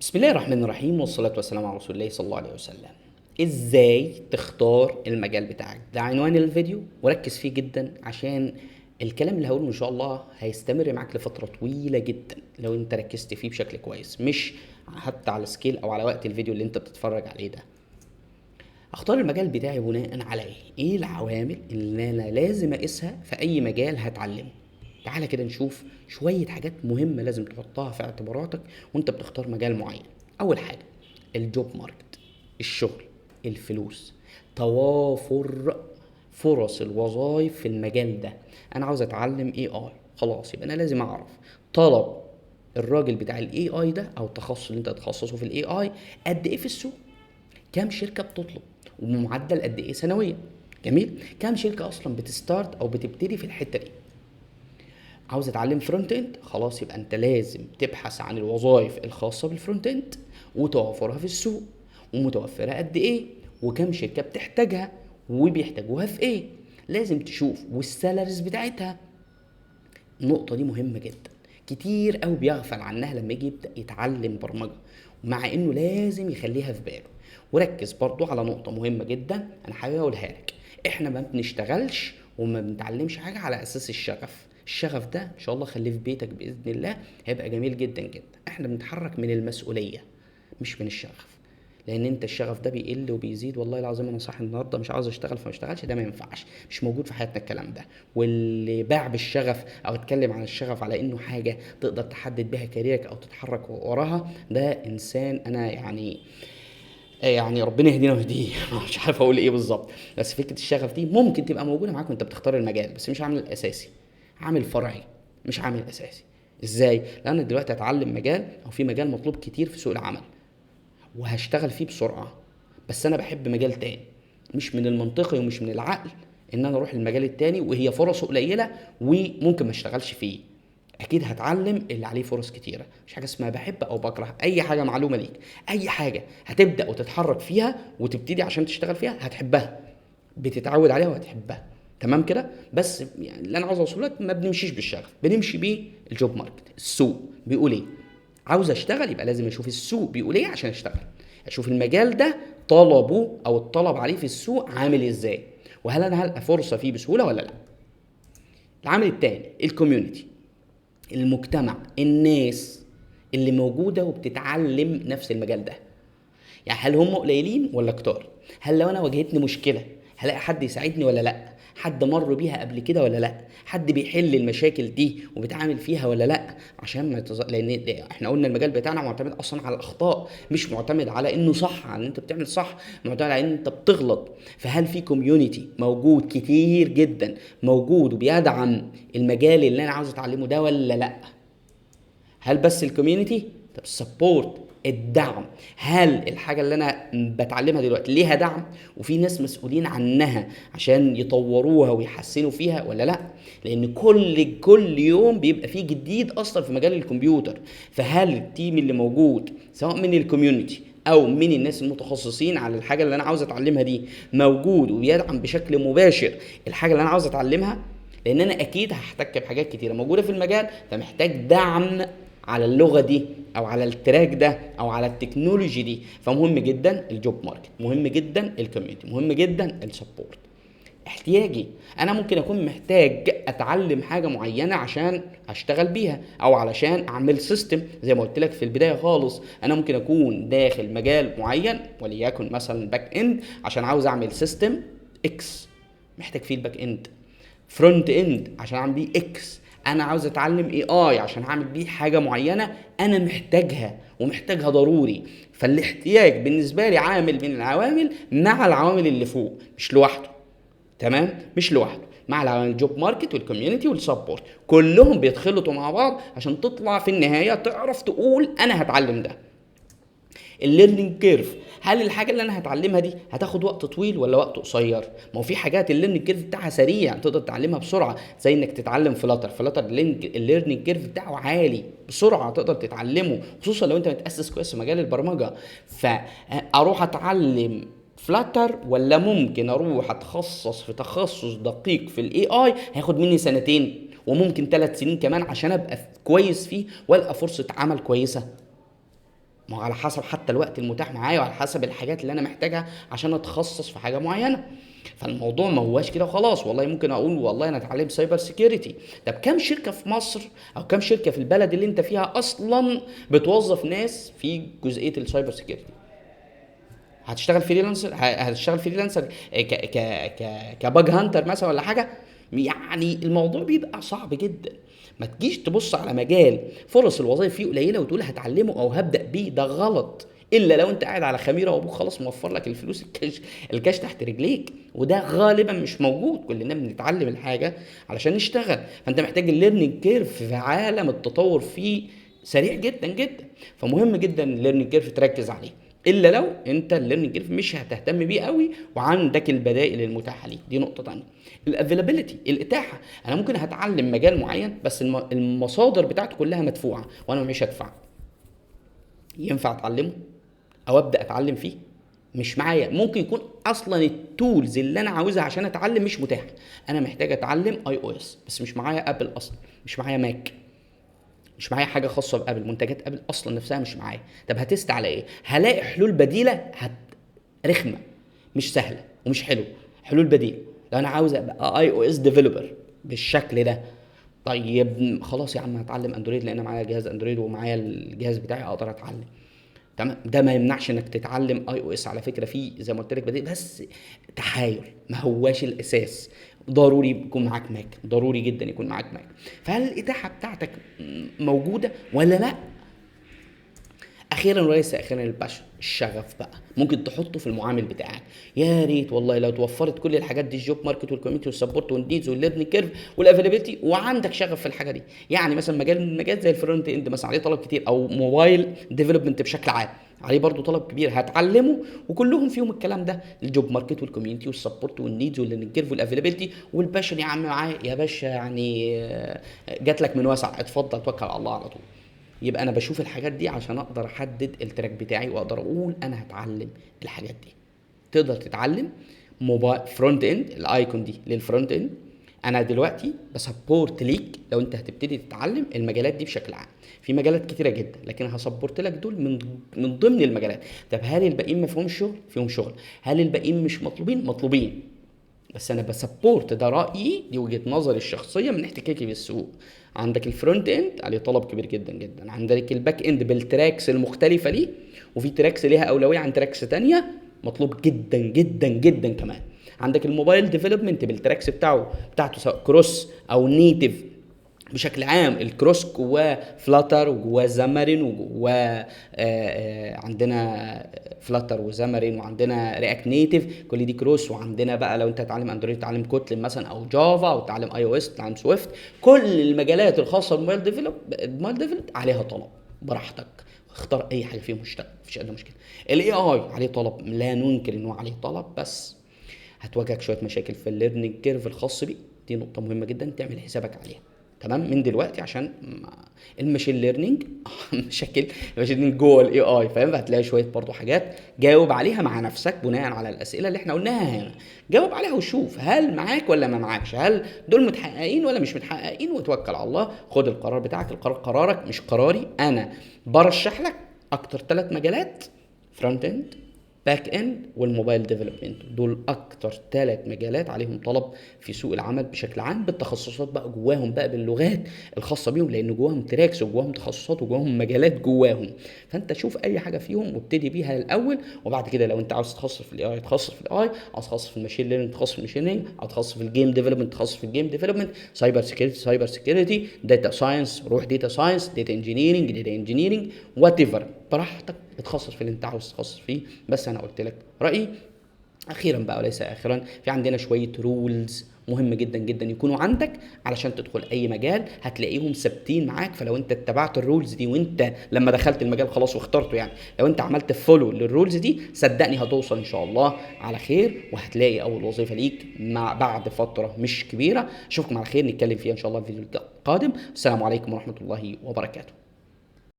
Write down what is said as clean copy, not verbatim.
بسم الله الرحمن الرحيم، والصلاة والسلام على رسول الله صلى الله عليه وسلم. ازاي تختار المجال بتاعك؟ ده عنوان الفيديو، وركز فيه جدا عشان الكلام اللي هقوله ان شاء الله هيستمر معاك لفترة طويلة جدا لو انت ركزت فيه بشكل كويس، مش حتى على scale او على وقت الفيديو اللي انت بتتفرج عليه ده. اختار المجال بتاعي بناء على ايه؟ ايه العوامل اللي انا لازم اقيسها في اي مجال هتعلمه؟ تعالى كده نشوف شوية حاجات مهمة لازم تحطها في اعتباراتك وانت بتختار مجال معين. اول حاجة ال job market، الشغل، الفلوس، توافر فرص الوظائف في المجال ده. انا عاوز اتعلم AI، خلاص يبقى انا لازم اعرف طلب الراجل بتاع ال AI ده او التخصص اللي انت هتخصصه في ال AI قد ايه في السوق، كام شركة بتطلب ومعدل قد ايه سنويا. جميل، كام شركة اصلا بت start او بتبتدي في الحتة دي. عاوز اتعلم front end، خلاص يبقى انت لازم تبحث عن الوظائف الخاصة بال front end وتوفرها في السوق ومتوفره قد ايه وكم شركة بتحتاجها وبيحتاجوها في ايه، لازم تشوف وال salaries بتاعتها. النقطة دي مهمة جدا، كتير قوي بيغفل عنها لما يجي يبدا يتعلم برمجة، مع انه لازم يخليها في باله. وركز برضو على نقطة مهمة جدا انا حابب اقولها لك، احنا ما بنشتغلش وما بنتعلمش حاجة على اساس الشغف. الشغف ده ان شاء الله خليه في بيتك باذن الله، هيبقى جميل جدا جدا. احنا بنتحرك من المسؤولية مش من الشغف، لان انت الشغف ده بيقل وبيزيد. والله العظيم انا صاحي النهارده مش عاوز اشتغل فما اشتغلش، ده ما ينفعش، مش موجود في حياتنا الكلام ده. واللي باع بالشغف او اتكلم عن الشغف على انه حاجة تقدر تحدد بها كاريرك او تتحرك وراها، ده انسان انا يعني ربنا يهدينا ويهديه، مش عارف اقول ايه بالظبط. بس فكرة الشغف دي ممكن تبقى موجودة معاك وانت بتختار المجال، بس مش عامل الاساسي، عامل فرعي مش عامل اساسي. ازاي؟ لان دلوقتي هتعلم مجال او في مجال مطلوب كتير في سوق العمل وهشتغل فيه بسرعة، بس انا بحب مجال تاني، مش من المنطقي ومش من العقل ان انا اروح المجال التاني وهي فرصة قليله وممكن ما اشتغلش فيه. اكيد هتعلم اللي عليه فرص كتيرة، مش حاجة اسمها بحب او بكره اي حاجة. معلومة ليك، اي حاجة هتبدا وتتحرك فيها وتبتدي عشان تشتغل فيها هتحبها، بتتعود عليها وهتحبها. تمام كده؟ بس يعني اللي انا عاوز اوصله لك، ما بنمشيش بالشغف، بنمشي بيه ال job market. السوق بيقول ايه؟ عاوز اشتغل يبقى لازم اشوف السوق بيقول ايه عشان اشتغل، اشوف المجال ده طلبه او الطلب عليه في السوق عامل ازاي، وهل انا هلقى فرصة فيه بسهولة ولا لا. العامل الثاني ال community، المجتمع، الناس اللي موجودة وبتتعلم نفس المجال ده، يعني هل هم قليلين ولا كتار؟ هل لو انا واجهتني مشكلة هلاقي حد يساعدني ولا لا؟ حد مر بيها قبل كده ولا لا؟ حد بيحل المشاكل دي وبيتعامل فيها ولا لا؟ عشان ما لان احنا قلنا المجال بتاعنا معتمد اصلا على الاخطاء، مش معتمد على انه صح، على ان انت بتعمل صح، معتمد على ان انت بتغلط. فهل في community موجود كتير جدا موجود وبيدعم المجال اللي انا عاوز اتعلمه ده ولا لا؟ هل بس ال community؟ طب ال support، الدعم، هل الحاجة اللي أنا بتعلمها دلوقتي ليها دعم وفي ناس مسؤولين عنها عشان يطوروها ويحسنوا فيها ولا لا؟ لأن كل يوم بيبقى فيه جديد أصلا في مجال الكمبيوتر. فهل ال team اللي موجود سواء من ال community أو من الناس المتخصصين على الحاجة اللي أنا عاوز أتعلمها دي موجود وبيدعم بشكل مباشر الحاجة اللي أنا عاوز أتعلمها؟ لأن أنا أكيد هحتك بحاجات كتيرة موجودة في المجال، فمحتاج دعم على اللغة دي او على ال track ده او على ال technology دي. فمهم جدا ال job market، مهم جدا ال community، مهم جدا ال support. احتياجي، انا ممكن اكون محتاج اتعلم حاجة معينة عشان اشتغل بيها او علشان اعمل system زي ما قلت لك في البداية خالص. انا ممكن اكون داخل مجال معين وليكن مثلا back end عشان عاوز اعمل system X، محتاج فيه ال back end، front end عشان اعمل بيه X، انا عاوز اتعلم AI عشان هعمل بيه حاجة معينة انا محتاجها ومحتاجها ضروري. فالاحتياج بالنسبة لي عامل من العوامل مع العوامل اللي فوق، مش لوحده. تمام؟ مش لوحده، مع العوامل ال job market وال community وال support، كلهم بيتخلطوا مع بعض عشان تطلع في النهاية تعرف تقول انا هتعلم ده. ال learning curve، هل الحاجة اللي انا هتعلمها دي هتاخد وقت طويل ولا وقت قصير؟ ما هو في حاجات ال learning curve بتاعها سريع تقدر تتعلمها بسرعة، زي انك تتعلم Flutter. Flutter ال learning curve بتاعه عالي، بسرعة تقدر تتعلمه، خصوصا لو انت متاسس كويس في مجال البرمجة. فاروح اتعلم Flutter ولا ممكن اروح اتخصص في تخصص دقيق في ال AI هياخد مني سنتين وممكن 3 سنين كمان عشان ابقى كويس فيه والقى فرصة عمل كويسة؟ ما هو على حسب حتى الوقت المتاح معايا، وعلى حسب الحاجات اللي انا محتاجها عشان اتخصص في حاجة معينة. فالموضوع ما هواش كده وخلاص. والله ممكن اقول والله انا اتعلمت cyber security، طب كام شركة في مصر او كام شركة في البلد اللي انت فيها اصلا بتوظف ناس في جزئية ال cyber security؟ هتشتغل freelancer، هتشتغل freelancer ك ك ك ك bug hunter مثلا ولا حاجة؟ يعني الموضوع بيبقى صعب جدا. ما تجيش تبص على مجال فرص الوظائف فيه قليله وتقول هتعلمه او هبدا بيه، ده غلط. الا لو انت قاعد على خميره وابوك خلاص موفر لك الفلوس، الكاش تحت رجليك، وده غالبا مش موجود. كلنا بنتعلم الحاجة علشان نشتغل، فانت محتاج ال learning curve في عالم التطور فيه سريع جدا جدا، فمهم جدا ال learning curve تركز عليه. الا لو انت ال learning curve مش هتهتم بيه قوي وعندك البدائل المتاحة ليك، دي نقطة ثانية. ال availability، الاتاحه، انا ممكن هتعلم مجال معين بس المصادر بتاعته كلها مدفوعة وانا مش هدفع، ينفع اتعلمه او ابدا اتعلم فيه؟ مش معايا. ممكن يكون اصلا ال tools اللي انا عاوزها عشان اتعلم مش متاحة. انا محتاج اتعلم iOS بس مش معايا Apple اصلا، مش معايا Mac، مش معايا حاجة خاصة ب Apple، منتجات Apple اصلا نفسها مش معايا. طب ه test على ايه؟ هلاقي حلول بديله رخمة، مش سهلة ومش حلوة. حلول بديله لو انا عاوز ابقى iOS developer بالشكل ده، طيب خلاص يا عم هتعلم Android لان معايا جهاز Android ومعايا الجهاز بتاعي اقدر اتعلم. تمام، ده ما يمنعش انك تتعلم iOS على فكرة، في زي ما قلت لك بديل، بس تحايل ما هواش الاساس. ضروري يكون معاك Mac، ضروري جدا يكون معاك Mac. فهل الاتاحه بتاعتك موجودة ولا لا؟ اخيرا وليس اخيرا ال passion، الشغف بقى ممكن تحطه في المعامل بتاعك. يا ريت والله لو توفرت كل الحاجات دي، الجوب ماركت والكوميونتي والسبورت والنيدز والليرنينج كيرف والافيلابيلتي، وعندك شغف في الحاجة دي. يعني مثلا مجال من المجالات زي ال front end مثلا عليه طلب كتير، او mobile development بشكل عام عليه برضو طلب كبير، هتعلمه وكلهم فيهم الكلام ده، الجوب ماركت والكوميونتي والسبورت والنيدز والليرنينج كيرف والافيلابيلتي والباشن. يا عم معايا يا باشا، يعني جات لك من واسع، اتفضل توكل على الله على طول. يبقى انا بشوف الحاجات دي عشان اقدر احدد ال track بتاعي واقدر اقول انا هتعلم الحاجات دي. تقدر تتعلم mobile front end، ال icon دي لل front end. انا دلوقتي ب support ليك لو انت هتبتدي تتعلم المجالات دي بشكل عام، في مجالات كتيرة جدا لكن ه support لك دول من ضمن المجالات. طب هل الباقيين ما فيهمش شغل؟ فيهم شغل. هل الباقيين مش مطلوبين؟ مطلوبين. بس انا ب support، ده رايي، دي وجهه نظري الشخصية من احتكاكي بالسوق. عندك ال front end عليه طلب كبير جدا جدا، عندك ال back end بال tracks المختلفة ليه، وفي tracks ليها اولوية عن tracks تانية مطلوب جدا جدا جدا كمان. عندك ال mobile development بال tracks بتاعته سواء cross او native بشكل عام. ال cross جواه Flutter وجواه Xamarin وجواه عندنا Flutter و Xamarin وعندنا React Native، كل دي cross. وعندنا بقى لو انت هتتعلم Android تتعلم Kotlin مثلا او Java، او تتعلم iOS تتعلم Swift. كل المجالات الخاصة بال mobile develop، ال mobile develop عليها طلب، براحتك اختار اي حاجة فيهم واشتغل، مفيش ادنى مشكلة. ال AI عليه طلب، لا ننكر ان هو عليه طلب، بس هتواجهك شوية مشاكل في ال learning curve الخاص بيه، دي نقطة مهمة جدا تعمل حسابك عليها تمام من دلوقتي، عشان ال machine learning مشاكل ال machine learning جوه ال AI، فاهم؟ هتلاقي شوية برضو حاجات جاوب عليها مع نفسك بناء على الاسئلة اللي احنا قلناها هنا، جاوب عليها وشوف هل معاك ولا ما معاكش، هل دول متحققين ولا مش متحققين، وتوكل على الله، خد القرار بتاعك. القرار قرارك مش قراري. انا برشح لك اكتر 3 مجالات، front end، back end، وال mobile development، دول اكتر 3 مجالات عليهم طلب في سوق العمل بشكل عام، بالتخصصات بقى جواهم بقى باللغات الخاصة بيهم، لان جواهم tracks وجواهم تخصصات وجواهم مجالات جواهم. فانت شوف اي حاجة فيهم وابتدي بيها الاول، وبعد كده لو انت عاوز تتخصص في ال AI تخصص في ال AI، عاوز تتخصص في ال machine learning تخصص في ال machine learning، عاوز تتخصص في ال game development تخصص في ال game development، cyber security cyber security، data science روح data science، data engineering data engineering، whatever، براحتك اتخصص في اللي انت عاوز تتخصص فيه. بس انا قلت لك رايي. اخيرا بقى وليس اخرا، في عندنا شوية rules مهم جدا جدا يكونوا عندك علشان تدخل اي مجال، هتلاقيهم ثابتين معاك. فلو انت اتبعت ال rules دي وانت لما دخلت المجال خلاص واخترته، يعني لو انت عملت follow لل rules دي صدقني هتوصل ان شاء الله على خير، وهتلاقي اول وظيفة ليك مع بعد فترة مش كبيرة. اشوفكم على خير، نتكلم فيها ان شاء الله في الفيديو القادم. السلام عليكم ورحمة الله وبركاته.